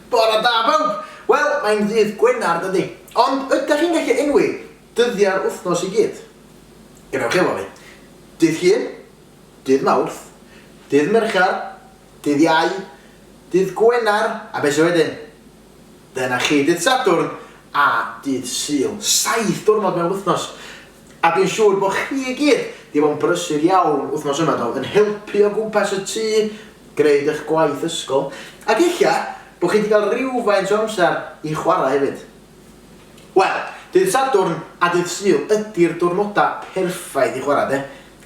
Bore da bawb! Wel, mae'n ddydd Gwener dydi? Ond ydach chi'n gallu enwi dyddiau'r wythnos i gyd? Gwnewch efo fi. Dydd Llun, dydd Mawrth, dydd Mercher, dydd Iau, dydd Gwener, a be sy wedyn? Dyna chi, dydd Sadwrn a dydd Sul. Saith diwrnod mewn wythnos. A dwi'n siŵr bod chi i gyd 'di bod yn brysur iawn wythnos yma do, yn helpu o gwmpas y tŷ, gwneud eich gwaith ysgol, ac ella bod chi 'di cael rhywfaint o amser i chwarae hefyd. Wel, dydd Sadwrn a dydd Sul ydi'r diwrnodau perffaith i chwarae de,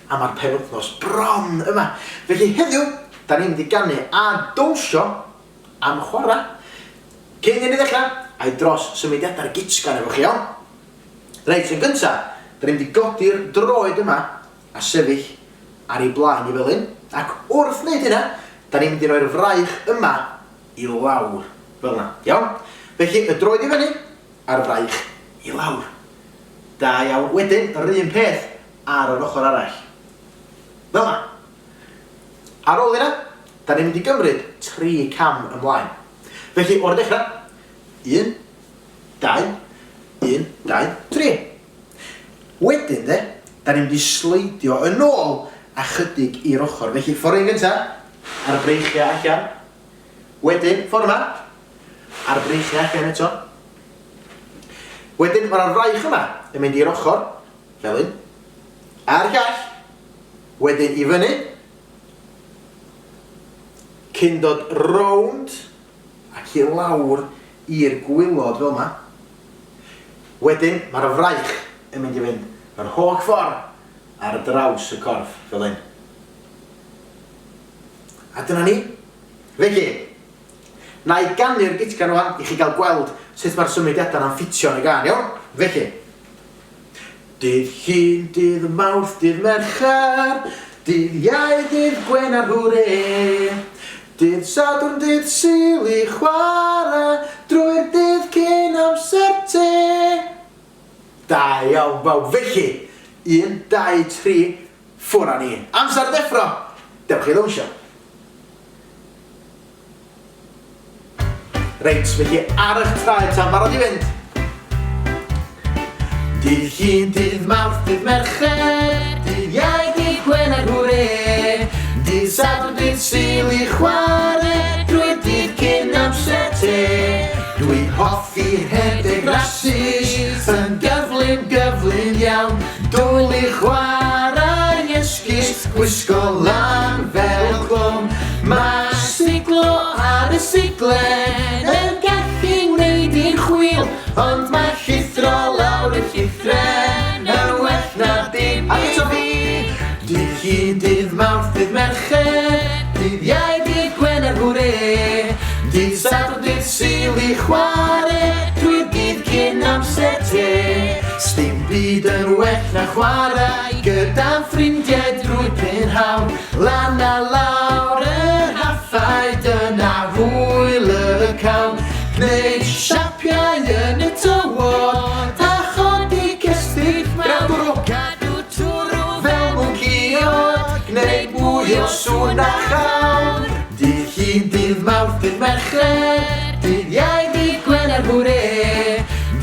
a mae'r penwythnos bron yma. Felly heddiw, da ni'n mynd i ganu a dawnsio am chwarae. Cyn i ni ddechrau, a i dros symudiadau'r gitgan efo chi, iawn? Reit, yn gynta, da ni'n mynd i godi'r droed yma a sefyll ar ei blaen i fel hyn, ac wrth wneud hynna, da ni'n mynd i roi'r fraich yma i lawr, fel yna, iawn? Felly, y droed i fyny, a'r fraich i lawr. Da iawn. Wedyn, yr un peth ar yr ochr arall. Fel yna. Ar ôl hynna, da ni'n mynd i gymryd tri cam ymlaen. Felly, o'r dechrau, un, dau, un, dau, tri. Wedyn de, da ni'n mynd i sleidio yn ôl a chydig i'r ochr. Felly, ffordd un gynta, a'r breichiau allan. Wedyn, ffordd yma, a'r breichiau allan eto. Wedyn, mae'r fraich yma yn mynd i'r ochr, fel un, a'r llall, wedyn i fyny, cyn dod rownd ac i lawr i'r gwylod fel yma. Wedyn mae'r fraich yn mynd i fynd yr holl ffordd ar draws y corff fel hyn. A dyna ni. Felly, na i ganu'r gitgan rwan i chi gael gweld sut mae'r symudiadau yna'n ffitio yn y gân, iawn? Felly, Dydd Llun, dydd Mawrth, dydd Mercher, dydd Iau, dydd Gwener, hwre! Dydd Sadwrn, dydd Sul i chwarae drwy'r dydd cyn amser te. Da iawn bawb. Felly, un, dau, tri, ffwr â ni. Amser deffro! Dewch i ddawnsio. Reit, felly ar eich traed ta, barod i fynd. Dydd Llun, dydd Mawrth, dydd Mercher, dydd Iau, dydd Gwener, hwre! Dydd Sadwrn, dydd Sul i chware, drwy'r dydd cyn amser te. Dwi'n hoffi rhedeg rasys, yn gyflym, gyflym iawn. Dwl i chwarae esgus, gwisgo lan fel clown. Mae siglo ar y siglen yn gallu ngwneud i'n chwil, ond mae llithro lawr y llithren yn well na dim i fi. Dydd Llun, dydd Mawrth, dydd Mercher, dydd Iau, dydd Gwener, hwre! Dydd Sadwrn, dydd Sul i chware, drwy'r dydd cyn amser te. Sdim byd yn well na chwarae gyda'n ffrindiau drwy'r prynhawn. Lan a lawr y rhaffau, dyna hwyl y cawn. Gwneud siapiau yn y tywod a chodi cestyll mawr. Cadw twrw fel mwncïod, gwneud mwy o sŵn na chawn. Dydd Llun, dydd Mawrth, dydd Mercher, dydd Iau, dydd Gwener, hwre!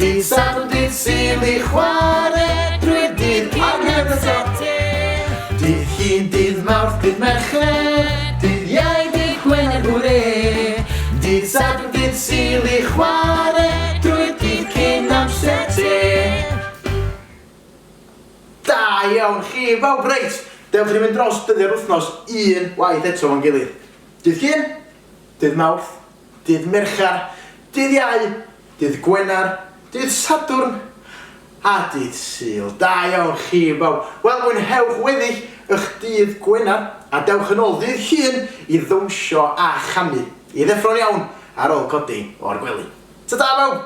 Dydd Sadwrn, dydd Sul i chware, drwy'r dydd cyn amser te. Dydd Llun, dydd Mawrth, dydd Mercher, dydd Iau, dydd Gwener, hwre! Dydd Sadwrn, dydd Sul i chware, drwy'r dydd cyn amser te. Da iawn chi bawb! Reit, dewch i ni fynd dros dyddiau'r wythnos un waith eto fo'n gilydd. Dydd Llun, dydd Mawrth, dydd Mercher, dydd Iau, dydd Gwener, dydd Sadwrn a dydd Sul. Da iawn chi bawb! Wel, mwynhewch weddill ych dydd Gwener a dewch yn ôl ddydd Llun i ddawnsio a chanu i ddeffro'n iawn ar ôl codi o'r gwely. Ta-ta bawb!